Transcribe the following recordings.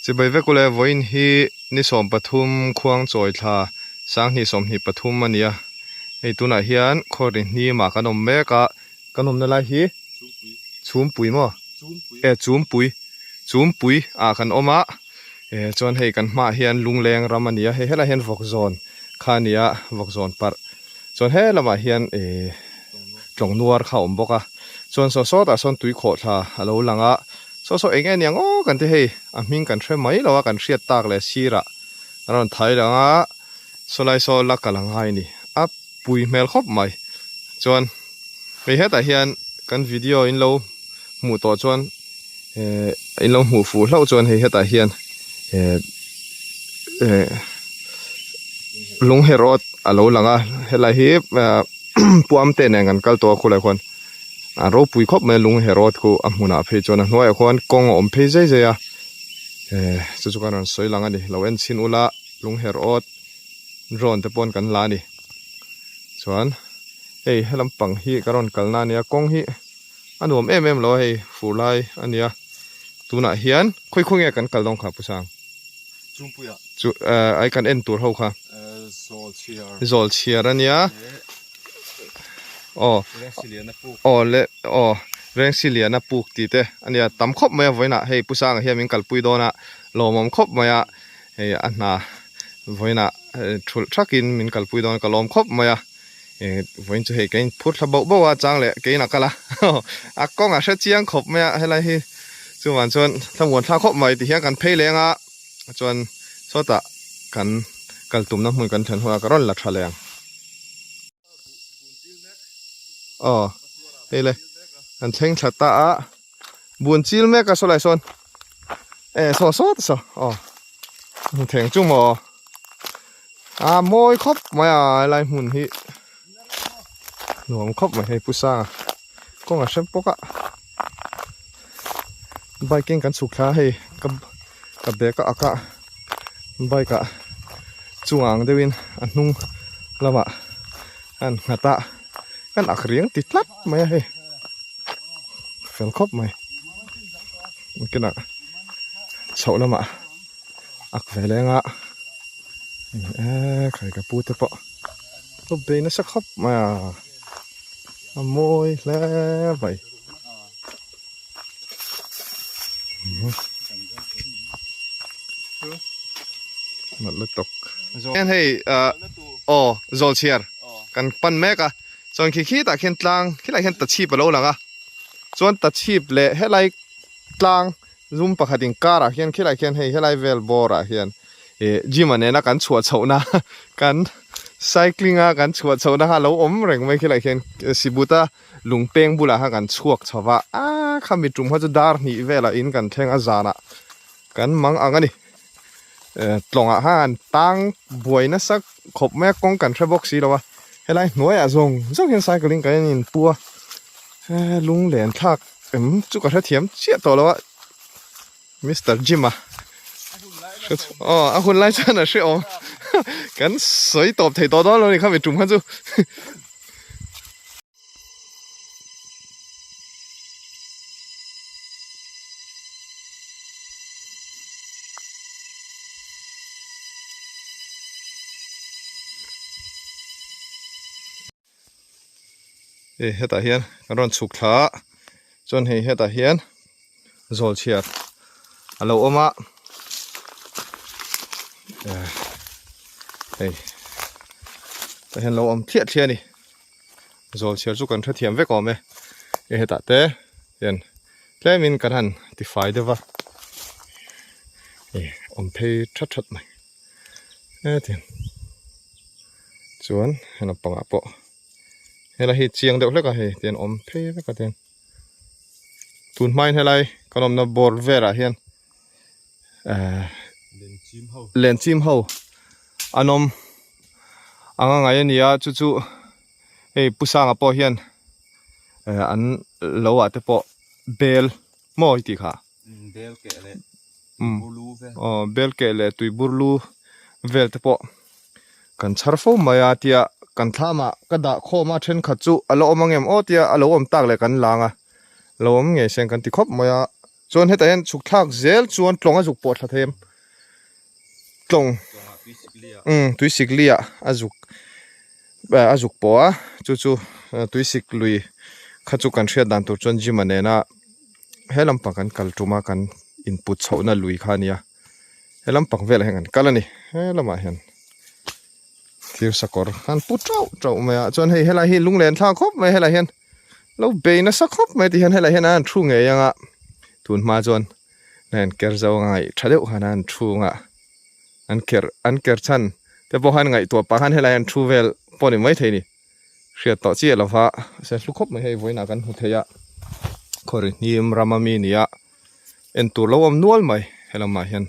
Chibai vek ule vawiin hi ni 13 khuang chawi thla 2023 a ni a hei tunah hian khawri hnimah kan awm mek a kan awmna lai hi chhumpui maw e chumpui chumpui ah kan awm a eh chuan hei kan hmaah hian lungleng ram a ni a hei helaiah hian vawk zawn kha a ni a vawk zawn parh chuan he lamah hian eh tlawng nuar kha a awm bawk a chuan saw sawtah sawn tui khawh thla a lo lang a saw saw eng nge niang aw kan ti hei a hming kan hre mai lo a kan hriat tak leh sirah a rawn thai lang a saw lai saw la kal a ngai a ni a pui hmel khawp mai chuan hei hetah hian kan video in lo hmuh tawh chuan eh in lo hmuh fuh hlauh chuan hei hetah hian eh eh lung herawt a lo lang a helai hi ah puam te nen kan kal tawh a khulai khuan a ropui khawp mai a lung herawt khu a hmunah phei chuan a hnuaiah khuan kawng a awm phei zai zai a eh chu chu kan rawn sawi lang a ni lo en chhin ula lung herawt drone te pawn kan la a ni chuan hei helam pang hi ka rawn kalna a nia kawng hi a nuam em em lo a hei fur lai a nia tunah hian khawi khawi nge kan kal dawn kha pu sang Chungpuia chu eh ai kan en tur ho kha eh zawl chhiar zawl chhiar a nia aw Rengsi liana puk aw le aw Rengsi liana puk tih te a nia tam khawp mai a vawiinah hei pu sanga hian min kalpui dawn a lawmawm khawp mai a hei a hna vawiinah thulh thakin min kalpui dawn ka lawm khawp mai a eh vawiin chu hei ka inphur thla bauh bauh a chang leh keiin a kal a a kawng a hre chiang khawp mai a helai hi chuvang chuan thlamuan thlak khawp mai tihian kan phei leng a chuan sawtah kan kal tumna hmun kan thlen hunah ka rawn la tha leh ang aw hei le kan thleng thla ta a bun chil mek a sawlai sawn eh saw sawt saw aw theng chu maw a mawi khawp mai a helai hmun hi nuam khawp mai hei pu sanga kawng a hrep bawk a bike in kan chhuk thla a hei ka ka bag a ak a bike ah chungah ang deuhin a hnung lamah a an nghat a kan ak riang ti tlat mai a hei fel khawp mai kinah chhoh lamah ak ve leng a eee khai ka pu te pawh a bei nasa khawp mai a a mawi hle mai. Nalh lutuk hian hei ah aw zawl chhiar kan pan mek a chuan khi khitah khian tlang khilaiah hian tachhip a lo lang a chuan tachhip leh helai tlang zum pakhat inkarah hian khilaiah khian hei helai vel bawrah hian ih gym a nena kan chhuah chhohna kan cycling a kan chhuah chhohna kha a lo awm reng mai khilaiah khian sibuta lungpeng bulah khan kan chhuak chho va aaa khami tum kha chu dar hnih velah in kan thleng a zanah kan mang ang a ni eh tlawngah khan an tang buai nasa khawp mai a kawng kan hre bawk si lo a helai hnuaiah zawng zawng hian cycle in kan in pu a he lunglen thlak em chu ka hrethiam chiah tawh lo a Mister Jim a aw a hun lai chuan a hrehawm kan sawi tawp thei tawh dawn lo a ni khami tum kha chu. Hei hetah hian kan rawn chhuk thla a chuan hei hetah hian zawl chhiar a lo awm a eh hei tah hian lo awm thliah thliah a ni zawl chhiar chu kan hrethiam vek awm e hei hetah te hian tlemin kan han tifai deuh va hei awm phei that that mai hetiang chuan he naupangah pawh helai hi chiang deuh hlek a hei tian awm phei vek a tian tun hmain helai kan awmna bawr velah hian ehh lenchim ho an awm ang a ngai a ni a chu chu hei pu sanga pawh hian eh an lo ah te pawh bel maw i tih kha. Bel keh leh burlu vel. Aw bel keh leh tui burlu vel te pawh kan chhar fo mai a tia kan thlamah ka dah khawm a thenkhat chu a la awm ang em aw tia a lo awm tak leh kan lang a lo awm ngei sen kan ti khawp mai a. Chuan hetah hian chhuk thlak zel chuan tlawng a zuk pawh thla thei em? Tlawng umm tuisik liah a zuk a zuk pawh a chu chu tuisik lui kha chu kan hriat dan tur chuan gym a nena he lampang kan kal tum a kan input chhohna lui kha a nia he lampang velah hian kan kal a ni he lamah hian thir sakawr an pu tauh tauh mai a chuan hei helai hi lunglen thlak khawp mai helai hian lo bei nasa khawp mai ti hian helai hian an thu ngei ang a tun hma chuan an ker zo a ngaih tha deuh khan an thu ang a an ker an ker chhan te pawh khan ngaihtuah pah khan helai an thu vel pawh ni maithei a ni hriat tawh chiah lo va se hlu khawp mai hei vawiinah kan hmu thei a khawri hnim ram ami ni a en tur lo awm nual mai helamah hian.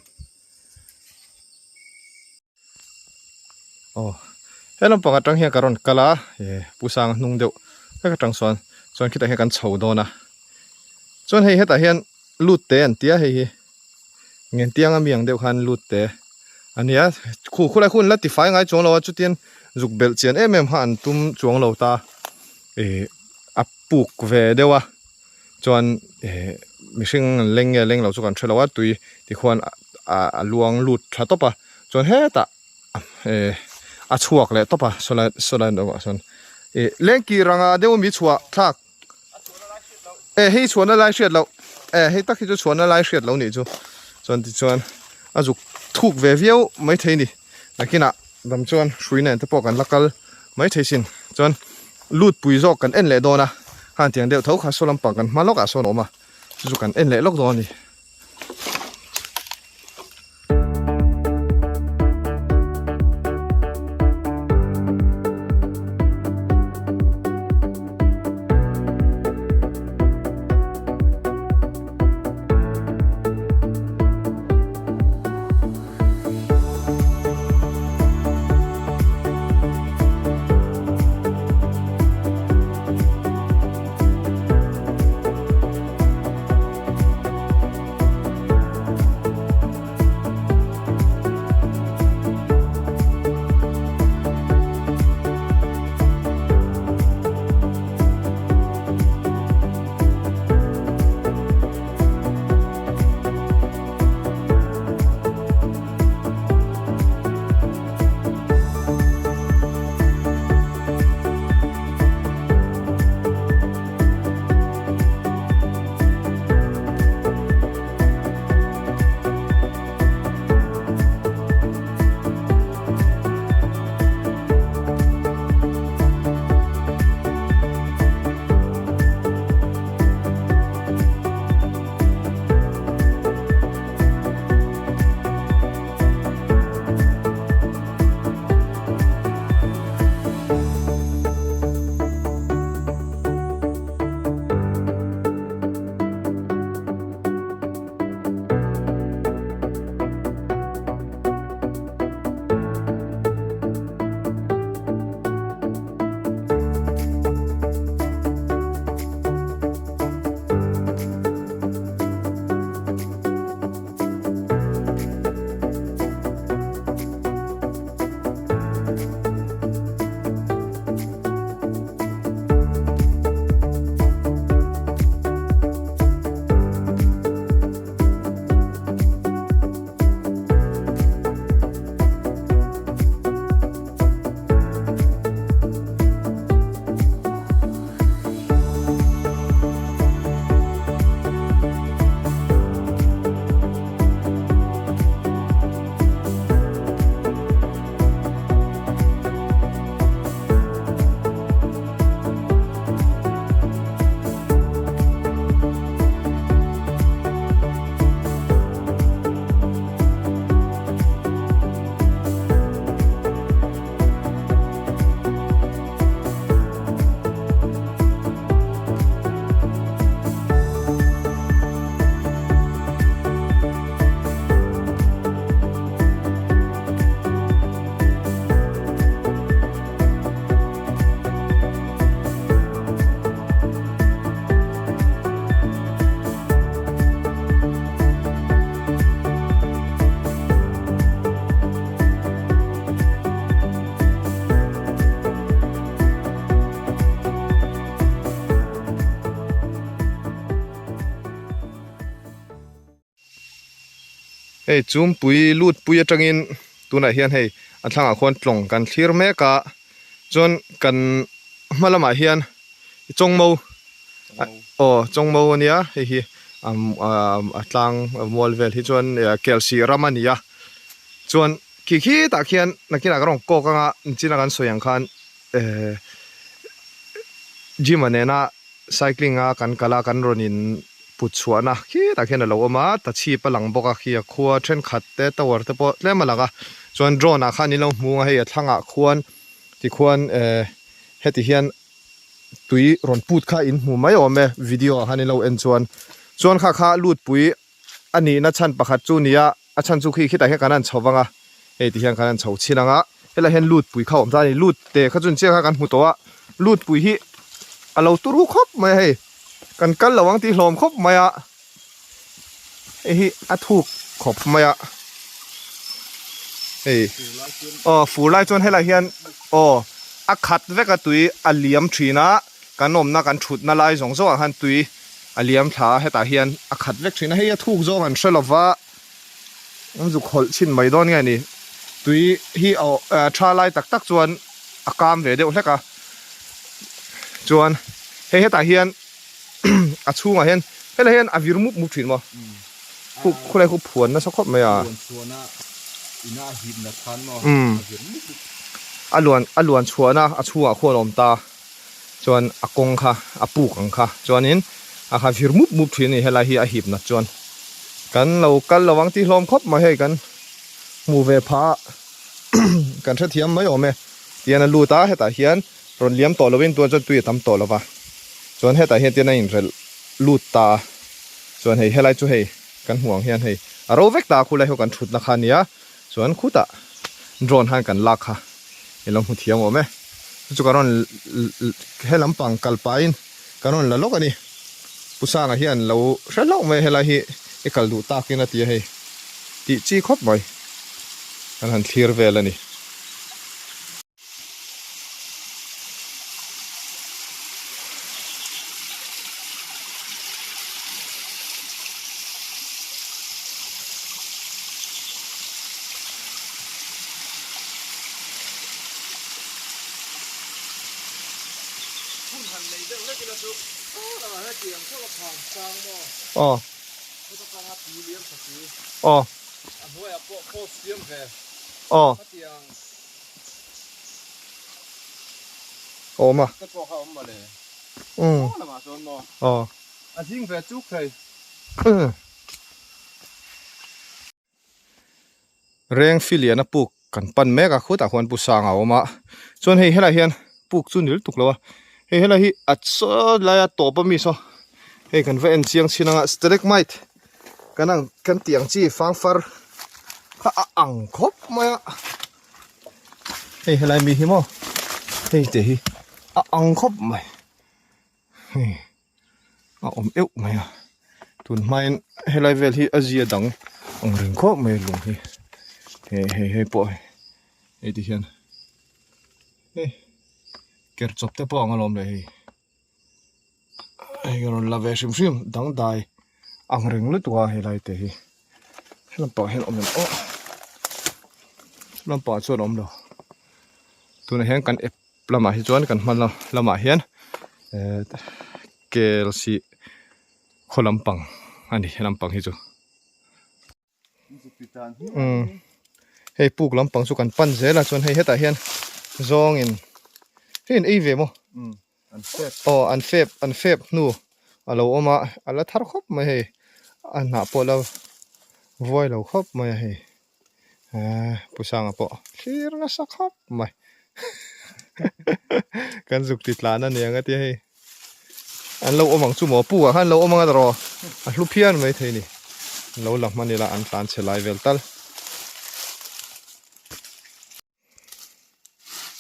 Aw he lampang atang hian ka rawn kal a eh pu sang hnung deuh vek atang sawn chuan khitah hian kan chho dawn a chuan hei hetah hian lut te an tia hei hi ngentiang ami ang deuh khan lut te a nia khu khulai khu an la tifai ngai chuang lo a chutian zuk belh chian em em kha an tum chuang lo ta eh a puk ve deuh a chuan eh mihring an leng nge leng lo chu kan hre lo a tui tikhuan a luang lut tha tawp a chuan hetah eh a chhuak leh tawp a sawlai sawlai deuhah sawn ih lengkir anga deuh ami chhuah thlak eh hei chhuahna lai hriat loh eh hei tak hi chu chhuahna lai hriat loh nih chu chuan tichuan a zuk thuk ve viau maithei a ni nakinah dam chuan hrui nen te pawh kan la kal maithei sin chuan lut pui zawk kan en leh dawn a khan tiang deuh tho kha saw lampang kan hma lawkah sawn a awm a chu chu kan en leh lawk dawn a ni. Hei Chungpui lutpui atangin tunah hian hei a thlangah khuan tlawng kan thlir mek a chuan kan hma lamah hian Chawngmo aw Chawngmo ania hei hi a tlang mual vel hi chuan Kelsih ram a ni a chuan khi khitah khian nakinah ka rawn kawk anga nichina kan sawi ang khan ehh gym-a nena cycling a kan kal a kan rawn in put chhuahna khitah khian a lo awm a ta chhip a lang bawk a khi a khua thenkhat te tower te pawh tlem a lang a chuan drone ah khan in lo hmu ang a hei a thlangah khuan tikhuan ehh heti hian tui rawn put kha in hmu mai awm e video ah khan in lo en chuan chuan kha kha lut pui a nihna chhan pakhat chu a ni a a chhan chu khi khitah hian kan han chho vang a hei ti hian kan han chho chhin ang a helai hian lut pui kha a awm ta a ni lut te kha chu inchiah kha kan hmu tawh a lut pui hi a lo turu khawp mai a hei kan kal lo ang tih hlawm khawp mai a hei hi a thuk khawp mai a hei aw fur lai chuan helai hian aw a khat vek a tui a liam thin a kan awmna kan thutna lai zawng zawng ah khan tui a liam thla a hetah hian a khat vek thin a hei a thuk zawng an hre lova an zuk hawlh chhin mai dawn nge ni tui hi a tha lai tak tak chuan a kam ve deuh hlek a chuan hei hetah hian a chhungah hian helai hian a vir mup mup thin maw khu khulai khu phuan nasa khawp mai a a luan a luan chhuahna a chhungah khuan a awm ta. Chuan a kawng kha a puk ang kha chuanin a kha vir mup mup thin a ni helai hi a hip nat chuan kan lo kal lo ang tih hlawm khawp mai hei kan hmu ve phah a kan hrethiam mai awm e tian a lut a hetah hian rawn liam tawh lovin tuan chuan tui a tam tawh lova chuan hetah hian tian a inrelh lut ta a chuan hei helai chu hei kan hmuh ang hian hei a ro vek ta a khulai ho kan thutna kha a nia chuan khutah drone khan kan lak kha i lo hmu thiam awm e. Chu chu ka rawn he lampang kal pahin ka rawn la lawk a ni. Pu Sanga hian lo hre hlauh mai a helai hi i kal duh takin a ti a hei tih chi khawp mai kan han thlir vel a ni. Aw Aw Aw Awm a Umm Aw Reng filian a puk kan pan mek a khutah khuan pu sang a awm a chuan hei helai hian puk chu nil tuk lo a hei helai hi a chaw laia tawp ami saw hei kan va en chiang chin anga stalagmite kan ang kan tih ang chi fangfar kha a ang khawp mai a hei helai mi hi maw hei te hi a ang khawp mai hei. a awm euh mai a tun hmain helai vel hi a zia dang ang reng khawp mai a lung hi hei hei hei pawh hei hei ti hian hei ker chawp te pawh ang alawm le hei hei ka rawn la ve hrim hrim dangdai ang reng lutuk a helai te hi helampang hian awm em aw helampang chuan a awm lo tunah hian kan ep lamah hi chuan kan hma lamah hian ehh kel sih khaw lampang a ni he lampang hi chu umm hei puk lampang chu kan pan zel a chuan hei hetah hian zawngin hei an ei ve maw aw an fep an fep hnu a lo awm a a la thar khawp mai hei a hnah pawh a la vuai lo khawp mai a hei. Eee Pu Sanga pawh thlir nasa khawp mai kan zuk ti tlan a niang a tia hei an lo awm ang chu maw pu ah khan an lo awm ang a tawh a hlu phian mai thei ni an lo la hman ila an tlan chhe lai vel tal.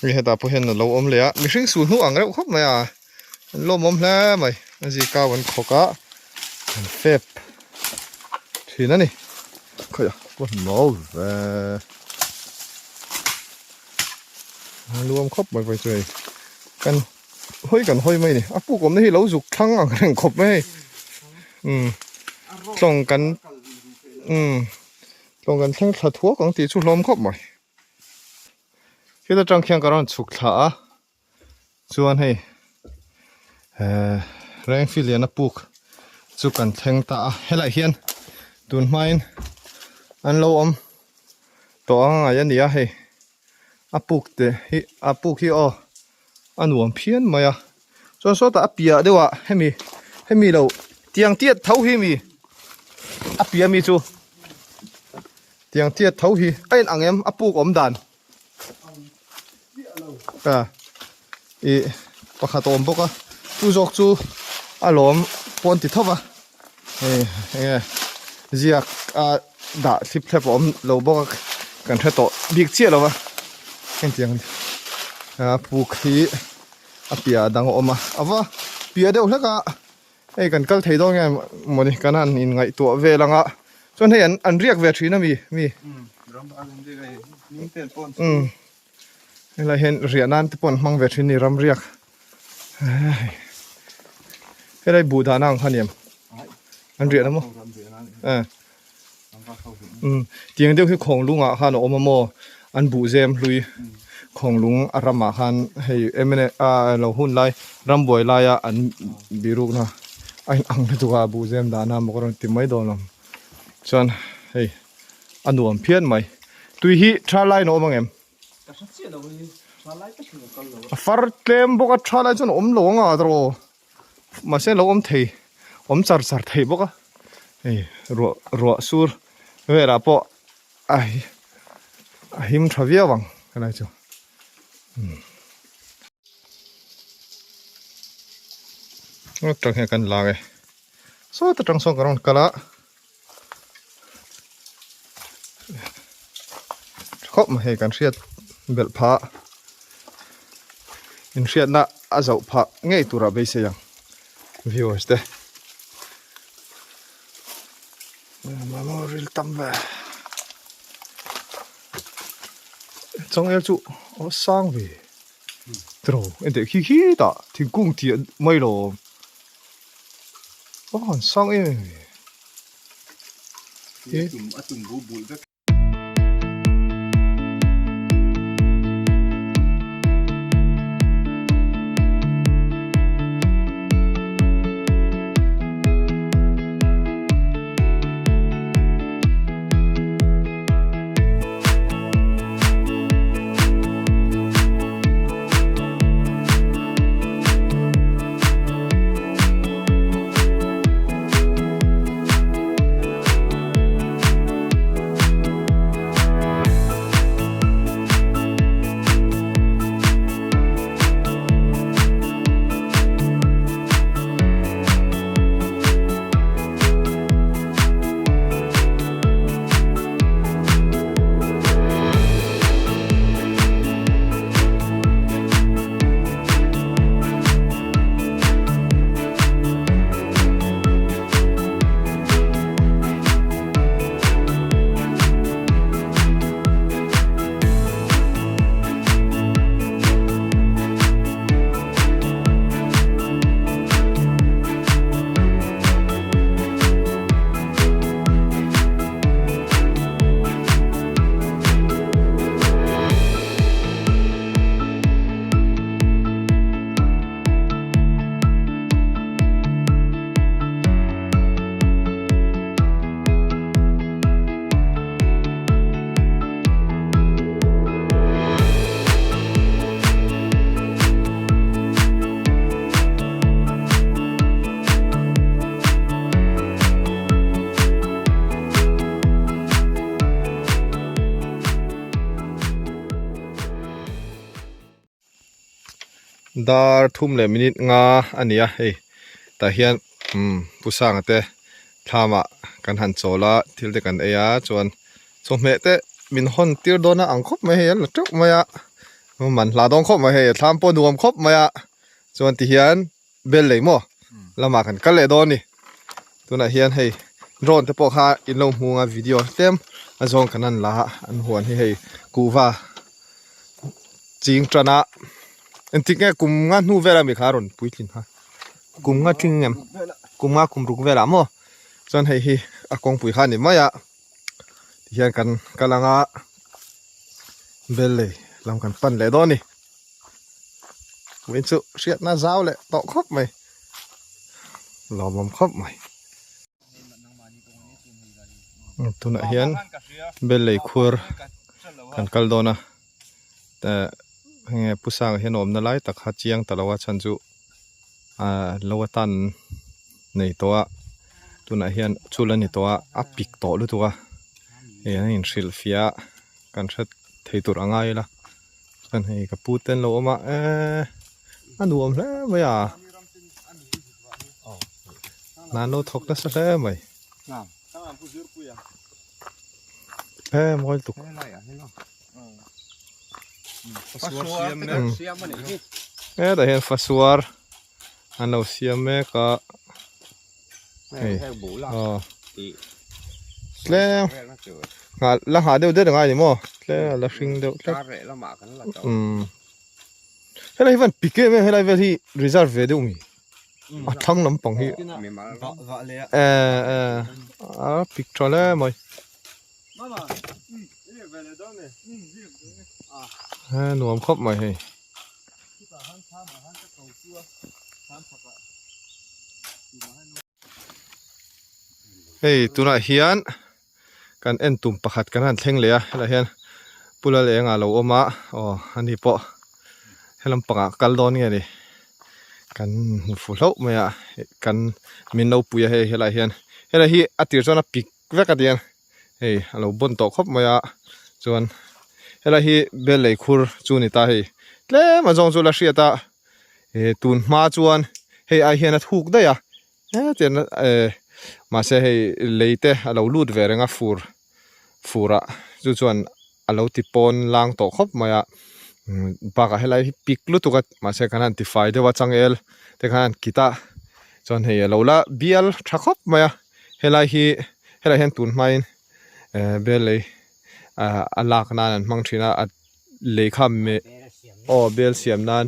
Hei hetah pawh hian a lo awm leh a mihring sul hnu ang reuh khawp mai a an lawmawm hle mai a zikau an khawk a an fep thin a ni khawi a ka hmu ve a luam khawp mai pawh chu hei kan hawi kan hawi mai a ni a puk awmna hi lo zuk thlang ang reng khawp mai hei umm tlawng kan umm. Tlawng kan thleng thla thuak ang tih chu hlawm khawp mai. Heta tang khian ka rawn chhuk thla a, chuan hei eh Rengfi liana puk chu kan thleng ta a, helaiah hian tun hmain an lo awm tawh ang ngai a ni a hei a puk te hi a puk hi aw a nuam phian mai a chuan sawtah a piah deuh ah hemi hemi lo tiang tiat tho hi mi a piah mi chu tiang tiat tho hi a in ang em a puk awm dan a ih pakhat a awm bawk a chu zawk chu a lawm pawn ti tho va hei enge ziak a dah thlip thlep a awm lo bawk a kan hre tawh bik chiah lo va hengtiang a puk hi a piah dang a awm a ava piah deuh hlek a hei kan kal thei dawn nge mawni kan han in ngaihtuah vel ang a chuan hei an an riak ve thin a mi mi umm helai hian riah nan te pawh an hmang ve thin a ni ram riak helai buh dahna ang kha a ni em an riahna maw eh umm tiang deuh hi khawnglungah khan a awm a maw an buh zem hlui khawnglung a ramah khan hei mna ah lo hun lai rambuai laia an birukna a in ang lutuk a buh zem dahna maw ka rawn ti mai dawn lo chuan hei a nuam phian mai tui hi tha laiin a awm ang em? A far tlem bawk a tha lai chuan a awm lo ang a tawh mahse lo awm thei awm char char thei bawk a hei ruah ruah sur velah pawh a a him tha viau ang helai chu umm atang hian kan lang e sawt atang sawn ka rawn kal a. Khawp mai hei kan hriat belh phah inhriatna a zoh phah ngei turah beisei ang viewers te mamaw ril tam ve changel chu a sang ve tiraw enteh khi khi tah thingkung tih mai lo a han sang em em ve. A tum bu bulh vek. Dar thum leh minute nga a ni a hei tah hian umm Pu Sanga te thlamah kan han chawl a thil te kan ei a chuan chawhmeh te min hawn tir dawn a ang khawp mai hei an la teuh mai a man hla dawn khawp mai hei a thlam pawh nuam khawp mai a chuan ti hian bel lei maw lamah kan kal leh dawn a ni tunah hian hei drone te pawh kha in lo hmu ang a video tlem a zawng kan han la a an huan hi hei kuhva ching tan a engtik nge kum nga hnu vel ami kha a rawn puitlin kha kum nga tling em kum nga kum ruk velah maw chuan hei hi a kawngpui kha a ni mai a. Tihian kan kal anga bel lei lam kan pan leh dawn a ni. Vawiin chu hriatna zau leh tawh khawp mai lawmawm khawp mai. Tunah hian bel lei khur kan kal dawn a eh heng nge pu sanga hian awmna lai tak kha chiang ta lo a chhan chu ah lo atan nei tawh a tunah hian chul a ni tawh a a pik tawh lutuk a hei an inhrilh fiah a kan hre thei tur a ngai ila chuan hei ka pu te an lo awm a eee a nuam hle mai a hna an lo thawk nasa hle mai he mawi lutuk. Hetah hian fasuar an lo siam mek a hei aw tlem nghah la nghah deuh deuh angai ni maw tlem a la hring deuh tlat umm helai hi van pik em em helai vel hi reserve ve deuh mi a thlang lampang hi eh eh a pik tha hle mai. He nuam khawp mai hei. Hei tunah hian kan en tum pakhat kan han thleng leh a helaiah hian Pu Laleng-a lo awm a aw ani pawh helam pangah kal dawn nge ni kan hmu fu hlauh mai a kan min lo pui a hei helaiah hian helai hi a tir chuan a pik vek a tiang hei a lo bawn tawh khawp mai a chuan helai hi bel lei khur chu ni ta hei tlem a zawng chu la hriat a eh tun hma chuan hei ai hian a thuk daih a hetiang eh mahse hei lei te a lo lut ve reng a fur fur ah chu chuan a lo ti pawn lang tawh khawp mai a bakah helai hi pik lutuk a mahse kan han tifai deuh a changel te khan an kit a chuan hei a lo la bial tha khawp mai a helai hi helai hian tun hmain eh bel lei ah a lak nan an hmang thin a a lei kha meh aw bel siam nan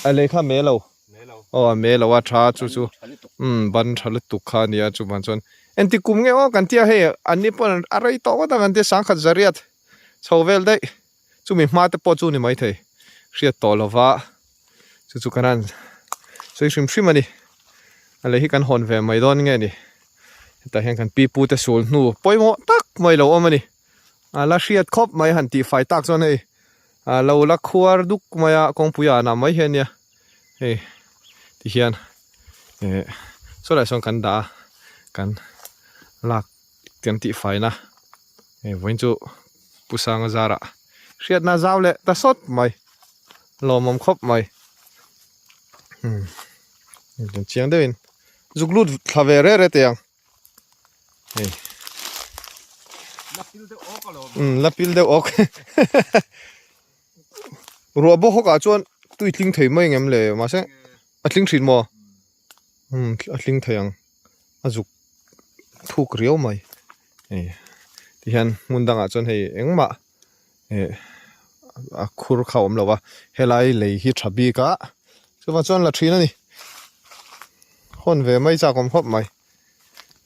a lei kha meh lo aw a meh lo a tha chu chu umm ban tha lutuk kha a nia chuvang chuan engti kum nge aw kan tia hei an ni pawh a rei tawh ngawt ang an tia sangkhat zariat chho vel daih chumi hma te pawh chu ni maithei hriat tawh lova chu chu kan han sawi hrim hrim a ni a lei hi kan hawn ve mai dawn nge ni hetah hian kan pi pu te sul hnu pawimawh tak mai lo awm a ni a la hriat khawp mai han tih fai tak chuan hei a lo la khuar duk mai a kawngpui ah nah mai hian nia hei ti hian eh saw lai sawn kan dah a kan lak kan tih fai na hei vawiin chu Pu Sanga zarah hriatna zau leh ta sawt mai lawmawm khawp mai umm chiang deuhin zuk lut thla ve reh reh teh ang hei umm la pil deuh awk ruah bawk hawk ah chuan tui tling thei mai ang em le mahse a tling thin maw umm a tling thei ang a zuk thuk riau mai hei tihian hmun dangah chuan hei engmah eh a khur kha a awm lo a helai lei hi tha bik a chuvang chuan la thin a ni hawn ve mai chak awm khawp mai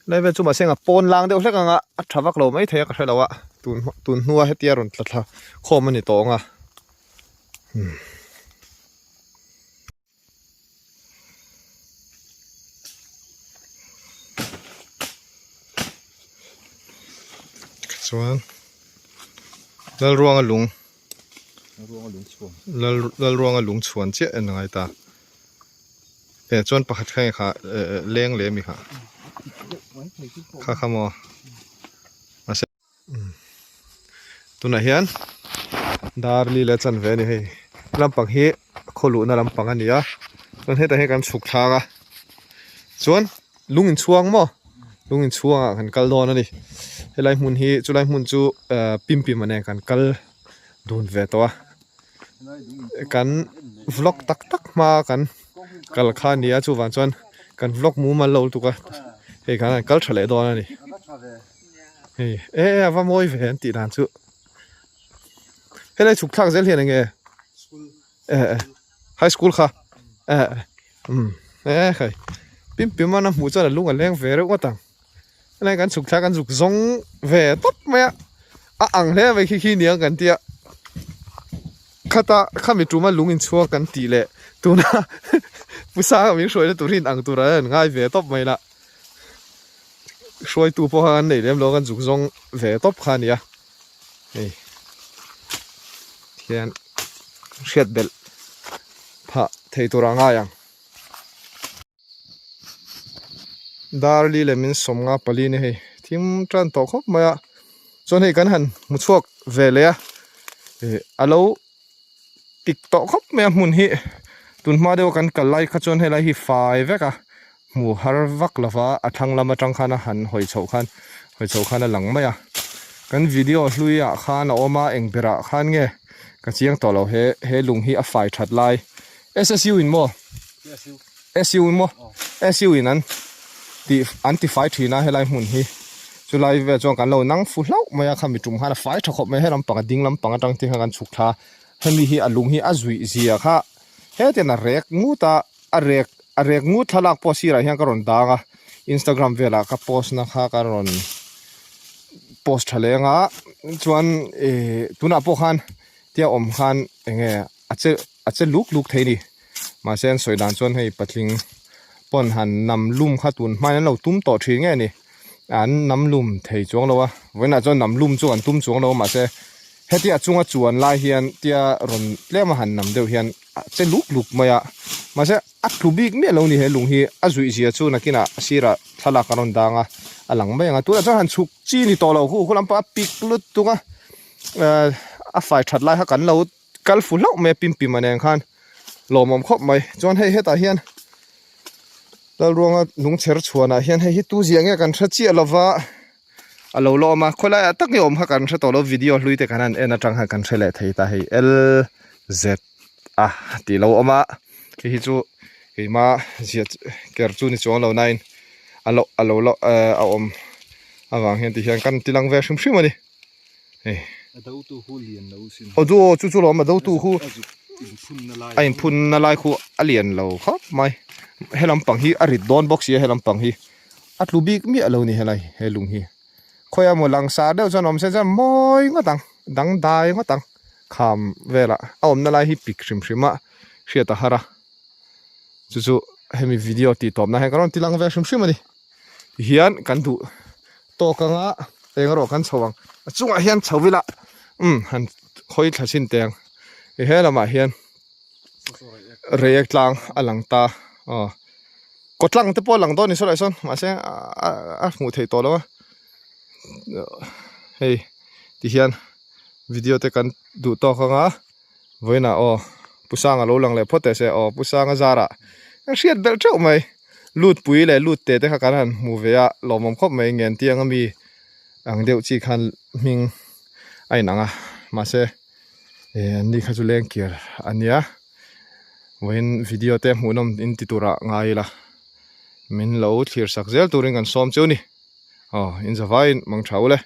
helai vel chu mahse a pawn lang deuh hlek ang a a tha vak lo maithei a ka hre lo a tun tun hnua hetia rawn tla thla khawm a ni tawh ang a umm. Chuan Lalruanga lung Lalruanga lung chhuan chiah en a ngai ta eh chuan pakhat kha nge kha eh leng leh ami kha kha kha maw. Tunah hian dar li leh chanve a ni hei lampang hi khaw luhna lampang a ni a chuan hetah hian kan chhuk thlak a chuan lung inchhuang maw lung inchhuangah kan kal dawn a ni helai hmun hi chulai hmun chu ehh pim pim a nen kan kal dun ve tawh a kan vlog tak tak hma kan kal kha a ni a chuvang chuan kan vlog mumal lo lutuk a hei khan an kal tha leh dawn a ni. Hei e a va mawi ve an tih dan chu helai chhuk thlak zel hian enge e e high school kha e um e hei pim pim a na hmuh chuan a lung a leng ve reuh ngawt ang helai kan chhuk thlak kan zuk zawng ve tawp mai a. A ang hle mai khi khi niang kan tia khata khami tuma lung inchhuang kan tih leh tuna Pu Sanga min hruaina tur hi in ang tur an ngai ve tawp mai la hruaitu pawh kha kan nei lem lo kan zuk zawng ve tawp kha a nia hei hian hriat belh phah thei tur a ngai ang. Darli leh min sawmnga pali ni hei thim tan tawh khawp mai a chuan hei kan han hmu chhuak ve leh a ih a lo tik tawh khawp mai a hmun hi tun hma deuh a kan kal lai kha chuan helai hi fai vek a hmu har vak lo va a thlang lam atang khan a han hawi chhoh khan hawi chhoh khan a lang mai a kan video hlui ah khan a awm a eng berah khan nge ka chiang tawh lo he he lung hi a fai that lai S_S_U in maw. SU maw SU in an tih an ti fai thin a helai hmun hi chulai vel chuan kan lo nang fu hlauh mai a khami tum khan a fai tha khawp mai he lampang a ding lampang atang te khan kan chhuk thla hemi hi a lung hi a zuih zia kha hetiang a rek ngut a a rek a rek ngut thlalak pawh sirah hian ka rawn dang a instagram velah ka post na kha ka rawn post tha leng a chuan ihh tunah pawh khan tia awm khan eng nge a che a che luk luk thei a ni mahse an sawi dan chuan hei patling pawn han nam lum kha tun hmain an lo tum tawh thin nge ni an nam lum thei chuang lo a vawiinah chuan nam lum chu an tum chuang lo a mahse hetia a chunga chuan lai hian tia rawn tlem a han nam deuh hian a che luk luk mai a mahse a tlu bik miah lo a ni he lung hi a zuih zia chu nakinah a sirah thlalak a rawn dang a a lang mai ang a tunah chuan han chhuk chi ni tawh lo hu hu lampang a pik lutuk a ehh a fai that lai kha kan lo. Kal fu hlauh mai a pim pim a nen khan lawmawm khawp mai chuan hei hetah hian Lalruanga lungchher chhuanah hian hei hi tu zia nge kan hre chiah lova a lo la awm a khawilai ah tak nge awm kha kan hre tawh lo video hlui te kan han en atang khan kan hre leh thei ta hei L Z a tih lo awm a hei hi chu keima zia ker chu ni chuang lo nain a lo a lo la a awm avang hian tihian kan ti lang ve hrim hrim a ni. Hei. A do tu hu lian lo sin. Aw chu aw chu chu lawm a do tu hu. A in phun na lai khu a lian lo khawp mai. He lampang hi a rit dawn bawk si a he lampang hi. A tlu bik miah lo ni helai he lung hi. Khawi a maw langsar deuh chuan awm se chuan mawi ngawt ang dangdai ngawt ang kham velah a awmna lai hi pik hrim hrim a hriat a har a. Chu chu hemi video tih tawpna hian ka rawn ti lang ve hrim hrim a ni. Tihian kan duh tawk anga eng erawh kan chho ang a chungah hian chho ila umm han khawi thla chhin teh ang i he lamah hian reiek tlang a lang ta aw kaw tlang te pawh a lang dawn a ni saw lai sawn mahse a hmuh theih tawh lo a hei tihian video te kan duh tawk anga vawiinah aw Pu Sanga lo lang leh phawt teh se aw Pu Sanga zarah ka hriat belh teuh mai. Lut pui leh lut te te kha kan han hmu ve a, lawmawm khawp mai ngen tiang ami ang deuh chi khan hming a inang a, mahse eh an ni kha chu leng kir a nia, vawiin video te hmuhnawm in ti turah ngai ila min lo thlir sak zel turin kan sawm chu a ni, aw in zavaiin mang tha ule.